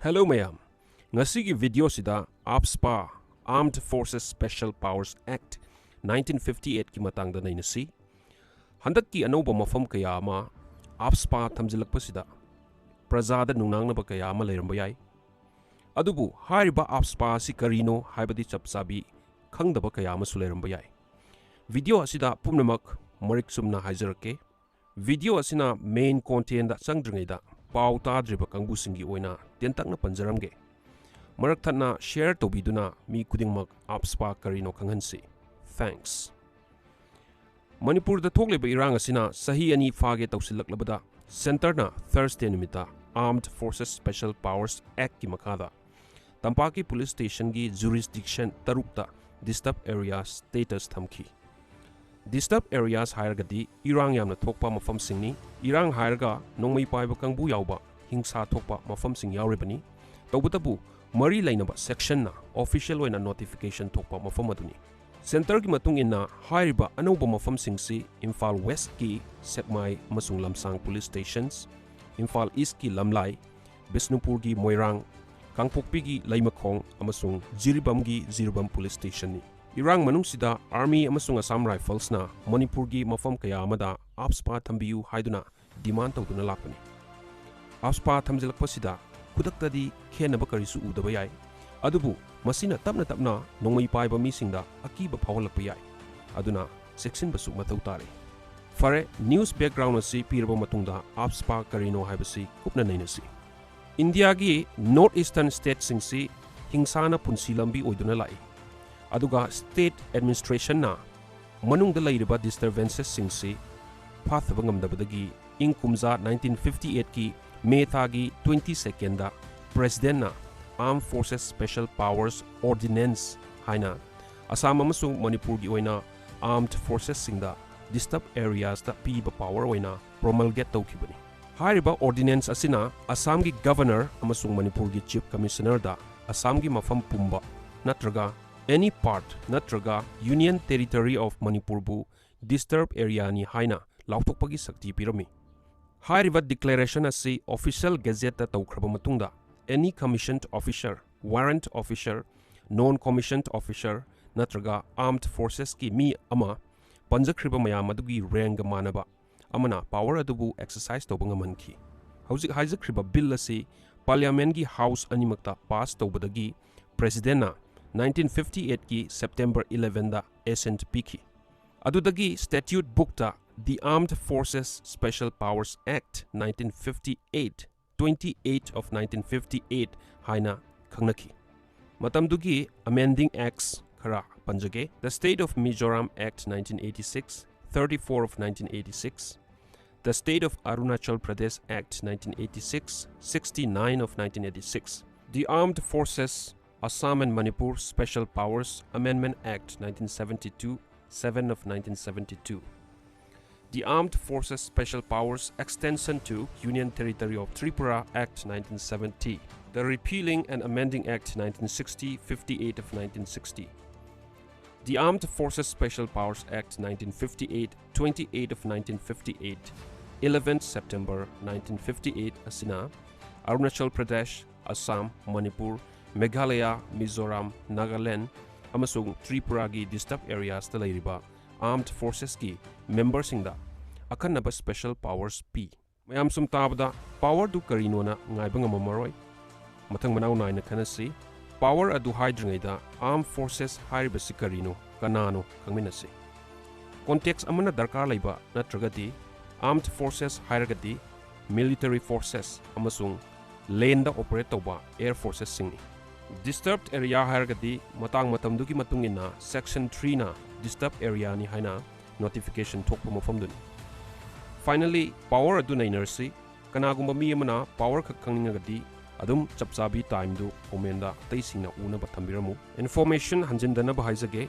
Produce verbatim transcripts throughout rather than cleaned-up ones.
Hello ꯃꯌꯥꯝ, ꯉꯁꯤꯒꯤ video ꯁꯤꯗ AFSPA, Armed Forces Special Powers Act nineteen fifty eight ꯀꯤ ꯃꯇꯥꯡꯗ ꯅꯩꯅꯁꯤ꯫ ꯍꯟꯗꯛꯀꯤ ꯑꯅꯧꯕ ꯃꯐꯝ ꯀꯌꯥ ꯑꯃ AFSPA ꯊꯝꯖꯤꯜꯂꯛꯄꯁꯤꯗ ꯄ꯭ꯔꯖꯥꯗ ꯅꯨꯡꯅꯥꯡꯅꯕ ꯀꯌꯥ ꯑꯃ ꯂꯩꯔꯝꯕ ꯌꯥꯏ꯫ ꯑꯗꯨꯕꯨ ꯍꯥꯏꯔꯤꯕ AFSPA ꯑꯁꯤ ꯀꯔꯤꯅꯣ ꯍꯥꯏꯕꯗꯤ ꯆꯞ ꯆꯥꯕꯤ ꯈꯪꯗꯕ ꯀꯌꯥ ꯑꯃꯁꯨ ꯂꯩꯔꯝꯕ ꯌꯥꯏ꯫ Video ꯑꯁꯤꯗ ꯄꯨꯝꯅꯃꯛ ꯃꯔꯤꯛ ꯆꯨꯝꯅ ꯍꯥꯏꯖꯔꯛꯀꯦ꯫ Video ꯑꯁꯤꯅ main content ꯆꯪꯗ꯭ꯔꯤꯉꯩꯗ ꯄꯥꯎ ꯇꯥꯗ꯭ꯔꯤꯕ ꯀꯥꯡꯕꯨꯁꯤꯡꯒꯤ ꯑꯣꯏꯅ ꯇꯦꯟꯇꯛꯅ ꯄꯟꯖꯔꯝꯒꯦ꯫ ꯃꯔꯛ ꯊꯠꯅ share ꯇꯧꯕꯤꯗꯨꯅ ꯃꯤ ꯈꯨꯗꯤꯡꯃꯛ AFSPA ꯀꯔꯤꯅꯣ ꯈꯪꯍꯟꯁꯤ꯫ Thanks꯫ ꯃꯅꯤꯄꯨꯔꯗ ꯊꯣꯛꯂꯤꯕ ꯏꯔꯥꯡ ꯑꯁꯤꯅ ꯆꯍꯤ ꯑꯅꯤ ꯐꯥꯒꯦ ꯇꯧꯁꯤꯜꯂꯛꯂꯕꯗ, Centre ꯅ Thursday ꯅꯨꯃꯤꯠꯇ Armed Forces Special Powers Act ꯀꯤ ꯃꯈꯥꯗ ꯇꯝꯄꯥꯛꯀꯤ police station ꯒꯤ jurisdiction ꯇꯔꯨꯛꯇ disturb areas status ꯊꯝꯈꯤ꯫ Disturb areas ꯍꯥꯏꯔꯒꯗꯤ ꯏꯔꯥꯡ ꯌꯥꯝꯅ ꯊꯣꯛꯄ ꯃꯐꯝꯁꯤꯡꯅꯤ꯫ ꯏꯔꯥꯡ ꯍꯥꯏꯔꯒ ꯅꯣꯡꯃꯩ ꯄꯥꯏꯕ ꯀꯥꯡꯕꯨ ꯌꯥꯎꯕ ꯍꯤꯡꯁꯥ ꯊꯣꯛꯄ ꯃꯐꯝꯁꯤꯡ ꯌꯥꯎꯔꯤꯕꯅꯤ꯫ ꯇꯧꯕꯇꯕꯨ, ꯃꯔꯤ ꯂꯩꯅꯕ section ꯅ official ꯑꯣꯏꯅ notification ꯊꯣꯛꯄ ꯃꯐꯝ ꯑꯗꯨꯅꯤ꯫ Centre ꯒꯤ ꯃꯇꯨꯡ ꯏꯟꯅ, ꯍꯥꯏꯔꯤꯕ ꯑꯅꯧꯕ ꯃꯐꯝꯁꯤꯡꯁꯤ ꯏꯝꯐꯥꯜ West ꯀꯤ ꯁꯦꯛꯃꯥꯏ ꯑꯃꯁꯨꯡ ꯂꯝꯁꯥꯡ police stations, ꯏꯝꯐꯥꯜ East ꯀꯤ ꯂꯝꯂꯥꯏ, ꯕꯤꯁꯅꯨꯄꯨꯔꯒꯤ ꯃꯣꯏꯔꯥꯡ, ꯀꯥꯡꯄꯣꯛꯄꯤꯒꯤ ꯂꯩꯃꯈꯣꯡ ꯑꯃꯁꯨꯡ ꯖꯤꯔꯤꯕꯥꯝꯒꯤ ꯖꯤꯔꯤꯕꯥꯝ police station ꯅꯤ꯫ ꯏꯔꯥꯡ ꯃꯅꯨꯡꯁꯤꯗ Army ꯑꯃꯁꯨꯡ Assam Rifles ꯅ ꯃꯅꯤꯄꯨꯔꯒꯤ ꯃꯐꯝ ꯀꯌꯥ ꯑꯃꯗ AFSPA ꯊꯝꯕꯤꯌꯨ ꯍꯥꯏꯗꯨꯅ demand ꯇꯧꯗꯨꯅ ꯂꯥꯛꯄꯅꯤ꯫ AFSPA ꯊꯝꯖꯤꯜꯂꯛꯄꯁꯤꯗ ꯈꯨꯗꯛꯇꯗꯤ ꯈꯦꯟꯅꯕ ꯀꯔꯤꯁꯨ ꯎꯗꯕ ꯌꯥꯏ, ꯑꯗꯨꯕꯨ ꯃꯁꯤꯅ ꯇꯞꯅ ꯇꯞꯅ ꯅꯣꯡꯃꯩ ꯄꯥꯏꯕ ꯃꯤꯁꯤꯡꯗ ꯑꯀꯤꯕ ꯐꯥꯎꯍꯜꯂꯛꯄ ꯌꯥꯏ꯫ ꯑꯗꯨꯅ ꯆꯦꯛꯁꯤꯟꯕꯁꯨ ꯃꯊꯧ ꯇꯥꯔꯦ꯫ ꯐꯔꯦ, news background ꯑꯁꯤ ꯄꯤꯔꯕ ꯃꯇꯨꯡꯗ, AFSPA ꯀꯔꯤꯅꯣ ꯍꯥꯏꯕꯁꯤ ꯀꯨꯞꯅ ꯅꯩꯅꯁꯤ꯫ ꯏꯟꯗꯤꯌꯥꯒꯤ North Eastern state ꯁꯤꯡꯁꯤ ꯍꯤꯡꯁꯥꯅ ꯄꯨꯟꯁꯤ ꯂꯝꯕꯤ ꯑꯣꯏꯗꯨꯅ ꯂꯥꯛꯏ, ꯑꯗꯨꯒ state administration ꯅ ꯃꯅꯨꯡꯗ ꯂꯩꯔꯤꯕ disturbances ꯁꯤꯡꯁꯤ ꯐꯥꯊꯕ ꯉꯝꯗꯕꯗꯒꯤ ꯏꯪ ꯀꯨꯝꯖꯥ nineteen fifty eight ꯀꯤ May ꯊꯥꯒꯤ twenty second ꯗ President ꯅ Armed Forces Special Powers Ordinance ꯍꯥꯏꯅ ꯑꯁꯥꯝ ꯑꯃꯁꯨꯡ ꯃꯅꯤꯄꯨꯔꯒꯤ ꯑꯣꯏꯅ Armed Forces ꯁꯤꯡꯗ disturb areas ꯇ ꯄꯤꯕ power ꯑꯣꯏꯅ promulgate ꯇꯧꯈꯤꯕꯅꯤ꯫ ꯍꯥꯏꯔꯤꯕ ordinance ꯑꯁꯤꯅ ꯑꯁꯥꯝꯒꯤ Governor ꯑꯃꯁꯨꯡ ꯃꯅꯤꯄꯨꯔꯒꯤ Chief Commissioner ꯗ ꯑꯁꯥꯝꯒꯤ ꯃꯐꯝ ꯄꯨꯝꯕ ꯅꯠꯇ꯭ꯔꯒ any part ꯅꯠꯇ꯭ꯔꯒ Union Territory of ꯃꯅꯤꯄꯨꯔꯕꯨ disturb area ꯅꯤ ꯍꯥꯏꯅ ꯂꯥꯎꯊꯣꯛꯄꯒꯤ ꯁꯛꯇꯤ ꯄꯤꯔꯝꯃꯤ꯫ ꯍꯥꯏꯔꯤꯕ declaration ꯑꯁꯤ official gazette ꯇ ꯇꯧꯈ꯭ꯔꯕ ꯃꯇꯨꯡꯗ, any commissioned officer, warrant officer, non-commissioned officer ꯅꯠꯇ꯭ꯔꯒ armed forcesꯀꯤ ꯃꯤ ꯑꯃ ꯄꯟꯖꯈ꯭ꯔꯤꯕ ꯃꯌꯥꯝ ꯑꯗꯨꯒꯤ rankꯒ ꯃꯥꯟꯅꯕ ꯑꯃꯅ power ꯑꯗꯨꯕꯨ exercise ꯇꯧꯕ ꯉꯝꯍꯟꯈꯤ꯫ ꯍꯧꯖꯤꯛ ꯍꯥꯏꯖꯈ꯭ꯔꯤꯕ bill ꯑꯁꯤ Parliamentꯀꯤ house ꯑꯅꯤꯃꯛꯇ pass ꯇꯧꯕꯗꯒꯤ Presidentꯅ nineteen fifty eightꯀꯤ September elevenꯗ assent ꯄꯤꯈꯤ꯫ ꯑꯗꯨꯗꯒꯤ statute bookꯇ The Armed Forces Special Powers Act nineteen fifty eight, twenty eight of nineteen fifty eight ꯍꯥꯏꯅ ꯈꯪꯅꯈꯤ꯫ ꯃꯇꯝꯗꯨꯒꯤ amending acts ꯈꯔ ꯄꯟꯖꯒꯦ: The State of Mizoram Act nineteen eighty six, thirty four of nineteen eighty six, The State of Arunachal Pradesh Act nineteen eighty six, sixty nine of nineteen eighty six, The Armed Forces Assam and Manipur Special Powers Amendment Act nineteen seventy two, seven of nineteen seventy two, The Armed Forces Special Powers Extension to Union Territory of Tripura Act nineteen seventy, the Repealing and Amending Act nineteen sixty, fifty eight of nineteen sixty, The Armed Forces Special Powers Act nineteen fifty eight, twenty eight of nineteen fifty eight, eleventh September nineteen fifty eight ꯑꯁꯤꯅ Arunachal Pradesh, Assam, Manipur, Meghalaya, Mizoram, Nagaland ꯑꯃꯁꯨꯡ Tripuraꯒꯤ disturbed areasꯇ ꯂꯩꯔꯤꯕ armed forcesꯀꯤ memberꯁꯤꯡꯗ ꯑꯈꯟꯅꯕ special powers ꯄꯤ꯫ ꯃꯌꯥꯝ ꯁꯨꯝ ꯇꯥꯕꯗ powerꯗꯨ ꯀꯔꯤꯅꯣꯅ ꯉꯥꯏꯕ ꯉꯝꯃꯝꯃꯔꯣꯏ꯫ ꯃꯊꯪ ꯃꯅꯥꯎ ꯅꯥꯏꯅ ꯈꯟꯅꯁꯤ꯫ Power ꯑꯗꯨ ꯍꯥꯏꯗ꯭ꯔꯤꯉꯩꯗ armed forces ꯍꯥꯏꯔꯤꯕꯁꯤ ꯀꯔꯤꯅꯣ, ꯀꯅꯥꯅꯣ ꯈꯪꯃꯤꯟꯅꯁꯤ꯫ Context ꯑꯃꯅ ꯗꯔꯀꯥꯔ ꯂꯩꯕ ꯅꯠꯇ꯭ꯔꯒꯗꯤ armed forces ꯍꯥꯏꯔꯒꯗꯤ military forces ꯑꯃꯁꯨꯡ landꯗ operate ꯇꯧꯕ air forcesꯁꯤꯡꯅꯤ꯫ Disturbed area ꯍꯥꯏꯔꯒꯗꯤ ꯃꯇꯥꯡ ꯃꯇꯝꯗꯨꯒꯤ ꯃꯇꯨꯡ ꯏꯟꯅ section threeꯅ disturbed areaꯅꯤ ꯍꯥꯏꯅ notification ꯊꯣꯛꯄ ꯃꯐꯝꯗꯨꯅꯤ꯫ Finally, power ꯑꯗꯨ ꯅꯩꯅꯔꯁꯤ꯫ ꯀꯅꯥꯒꯨꯝꯕ ꯃꯤ ꯑꯃꯅ power ꯈꯛ ꯈꯪꯅꯤꯡꯉꯒꯗꯤ ꯑꯗꯨꯝ ꯆꯞ ꯆꯥꯕꯤ timeꯗꯨ commentꯗ ꯑꯇꯩꯁꯤꯡꯅ ꯎꯅꯕ ꯊꯝꯕꯤꯔꯝꯃꯨ꯫ Information ꯍꯟꯖꯤꯟꯗꯅꯕ ꯍꯥꯏꯖꯒꯦ꯫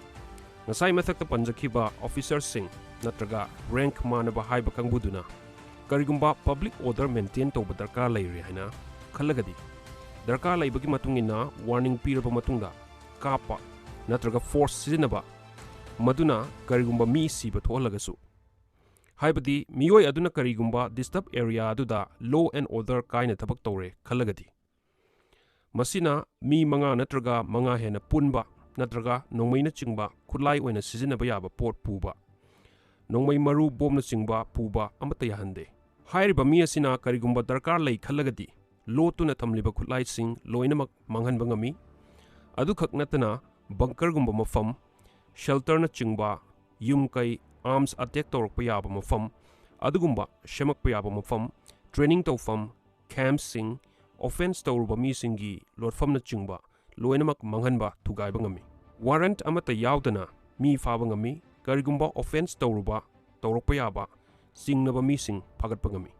ꯉꯁꯥꯏ ꯃꯊꯛꯇ ꯄꯟꯖꯈꯤꯕ officerꯁꯤꯡ ꯅꯠꯇ꯭ꯔꯒ rank ꯃꯥꯟꯅꯕ ꯍꯥꯏꯕ ꯀꯥꯡꯕꯨꯗꯨꯅ ꯀꯔꯤꯒꯨꯝꯕ public order maintain ꯇꯧꯕ ꯗꯔꯀꯥꯔ ꯂꯩꯔꯦ ꯍꯥꯏꯅ ꯈꯜꯂꯒꯗꯤ, ꯗꯔꯀꯥꯔ ꯂꯩꯕꯒꯤ ꯃꯇꯨꯡ ꯏꯟꯅ warning ꯄꯤꯔꯕ ꯃꯇꯨꯡꯗ ꯀꯥꯞꯄ ꯅꯠꯇ꯭ꯔꯒ force ꯁꯤꯖꯤꯟꯅꯕ, ꯃꯗꯨꯅ ꯀꯔꯤꯒꯨꯝꯕ ꯃꯤ ꯁꯤꯕ ꯊꯣꯛꯍꯜꯂꯒꯁꯨ, ꯍꯥꯏꯕꯗꯤ ꯃꯤꯑꯣꯏ ꯑꯗꯨꯅ ꯀꯔꯤꯒꯨꯝꯕ disturbed area ꯑꯗꯨꯗ law and order ꯀꯥꯏꯅ ꯊꯕꯛ ꯇꯧꯔꯦ ꯈꯜꯂꯒꯗꯤ, ꯃꯁꯤꯅ ꯃꯤ ꯃꯉꯥ ꯅꯠꯇ꯭ꯔꯒ ꯃꯉꯥ ꯍꯦꯟꯅ ꯄꯨꯟꯕ ꯅꯠꯇ꯭ꯔꯒ ꯅꯣꯡꯃꯩꯅꯆꯤꯡꯕ ꯈꯨꯠꯂꯥꯏ ꯑꯣꯏꯅ ꯁꯤꯖꯤꯟꯅꯕ ꯌꯥꯕ ꯄꯣꯠ ꯄꯨꯕ, ꯅꯣꯡꯃꯩ ꯃꯔꯨ, ꯕꯣꯝꯅꯆꯤꯡꯕ ꯄꯨꯕ ꯑꯃꯠꯇ ꯌꯥꯍꯟꯗꯦ꯫ ꯍꯥꯏꯔꯤꯕ ꯃꯤ ꯑꯁꯤꯅ ꯀꯔꯤꯒꯨꯝꯕ ꯗꯔꯀꯥꯔ ꯂꯩ ꯈꯜꯂꯒꯗꯤ ꯂꯣꯠꯇꯨꯅ ꯊꯝꯂꯤꯕ ꯈꯨꯠꯂꯥꯏꯁꯤꯡ ꯂꯣꯏꯅꯃꯛ ꯃꯥꯡꯍꯟꯕ ꯉꯝꯃꯤ꯫ ꯑꯗꯨꯈꯛ ꯅꯠꯇꯅ ꯕꯪꯀꯔꯒꯨꯝꯕ ꯃꯐꯝ, ꯁꯦꯜꯇꯔꯅꯆꯤꯡꯕ, ꯌꯨꯝ ꯀꯩ, ꯑꯥꯔꯝꯁ ꯑꯦꯇꯦꯛ ꯇꯧꯔꯛꯄ ꯌꯥꯕ ꯃꯐꯝ, ꯑꯗꯨꯒꯨꯝꯕ ꯁꯦꯝꯃꯛꯄ ꯌꯥꯕ ꯃꯐꯝ, ꯇ꯭ꯔꯦꯅꯤꯡ ꯇꯧꯐꯝ, ꯀꯦꯝꯞꯁꯤꯡ, ꯑꯣꯐꯦꯟꯁ ꯇꯧꯔꯨꯕ ꯃꯤꯁꯤꯡꯒꯤ ꯂꯣꯠꯐꯝꯅꯆꯤꯡꯕ ꯂꯣꯏꯅꯃꯛ ꯃꯥꯡꯍꯟꯕ, ꯊꯨꯒꯥꯏꯕ ꯉꯝꯃꯤ꯫ ꯋꯥꯔꯦꯟꯠ ꯑꯃꯠꯇ ꯌꯥꯎꯗꯅ ꯃꯤ ꯐꯥꯕ ꯉꯝꯃꯤ꯫ ꯀꯔꯤꯒꯨꯝꯕ ꯑꯣꯐꯦꯟꯁ ꯇꯧꯔꯨꯕ, ꯇꯧꯔꯛꯄ ꯌꯥꯕ ꯆꯤꯡꯅꯕ ꯃꯤꯁꯤꯡ ꯐꯥꯒꯠꯄ ꯉꯝꯃꯤ꯫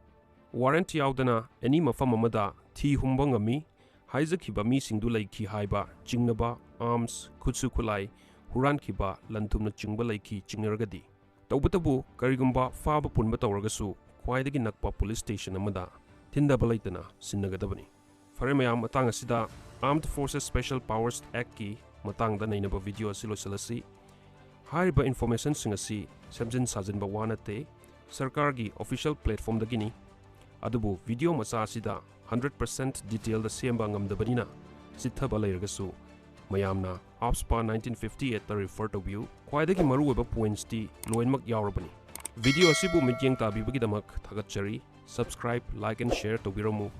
ꯋꯥꯔꯦꯟꯠ ꯌꯥꯎꯗꯅ ꯑꯦꯅꯤ ꯃꯐꯝ ꯑꯃꯗ ꯊꯤ ꯍꯨꯝꯕ ꯉꯝꯃꯤ꯫ ꯍꯥꯏꯖꯈꯤꯕ ꯃꯤꯁꯤꯡꯗꯨ ꯂꯩꯈꯤ ꯍꯥꯏꯕ ꯆꯤꯡꯅꯕ, ꯑꯥꯔꯝꯁ, ꯈꯨꯠꯁꯨ ꯈꯨꯠꯂꯥꯏ ꯍꯨꯔꯥꯟꯈꯤꯕ, ꯂꯟ ꯊꯨꯝꯅꯆꯤꯡꯕ ꯂꯩꯈꯤ ꯆꯤꯡꯅꯔꯒꯗꯤ꯫ ꯇꯧꯕꯇꯕꯨ ꯀꯔꯤꯒꯨꯝꯕ ꯐꯥꯕ ꯄꯨꯟꯕ ꯇꯧꯔꯒꯁꯨ ꯈ꯭ꯋꯥꯏꯗꯒꯤ ꯅꯛꯄ ꯄꯨꯂꯤꯁ ꯁ꯭ꯇꯦꯁꯟ ꯑꯃꯗ ꯊꯤꯟꯊꯕ ꯂꯩꯇꯅ ꯁꯤꯟꯅꯒꯗꯕꯅꯤ꯫ ꯐꯔꯦ ꯃꯌꯥꯝ, ꯃꯇꯥꯡ ꯑꯁꯤꯗ Armed Forces Special Powers Actꯀꯤ ꯃꯇꯥꯡꯗ ꯅꯩꯅꯕ ꯚꯤꯗꯤꯑꯣ ꯑꯁꯤ ꯂꯣꯏꯁꯤꯜꯂꯁꯤ꯫ ꯍꯥꯏꯔꯤꯕ ꯏꯟꯐꯣꯔꯃꯦꯁꯟꯁꯤꯡ ꯑꯁꯤ ꯁꯦꯝꯖꯤꯟ ꯁꯥꯖꯤꯟꯕ ꯋꯥ ꯅꯠꯇꯦ, ꯁꯔꯀꯥꯔꯒꯤ ꯑꯣꯐꯤꯁꯤꯌꯦꯜ ꯄ꯭ꯂꯦꯠꯐꯣꯝꯗꯒꯤꯅꯤ꯫ ꯑꯗꯨꯕꯨ ꯚꯤꯗꯤꯑꯣ ꯃꯆꯥ ꯑꯁꯤꯗ ꯍꯟꯗ꯭ꯔꯦꯠ ꯄꯔꯁꯦꯟꯠ ꯗꯤꯇꯦꯜꯗ ꯁꯦꯝꯕ ꯉꯝꯗꯕꯅꯤꯅ ꯆꯤꯠꯊꯕ ꯂꯩꯔꯒꯁꯨ ꯃꯌꯥꯝꯅ AFSPA nineteen fifty eightꯇ ꯔꯤꯐꯔ ꯇꯧꯕꯤꯌꯨ꯫ ꯈ꯭ꯋꯥꯏꯗꯒꯤ ꯃꯔꯨꯑꯣꯏꯕ ꯄꯣꯏꯟꯠꯁꯇꯤ ꯂꯣꯏꯅꯃꯛ ꯌꯥꯎꯔꯕꯅꯤ꯫ ꯚꯤꯗꯤꯑꯣ ꯑꯁꯤꯕꯨ ꯃꯤꯠꯌꯦꯡ ꯇꯥꯕꯤꯕꯒꯤꯗꯃꯛ ꯊꯥꯒꯠꯆꯔꯤ꯫ Subscribe, like and share ꯇꯧꯕꯤꯔꯝꯃꯨ꯫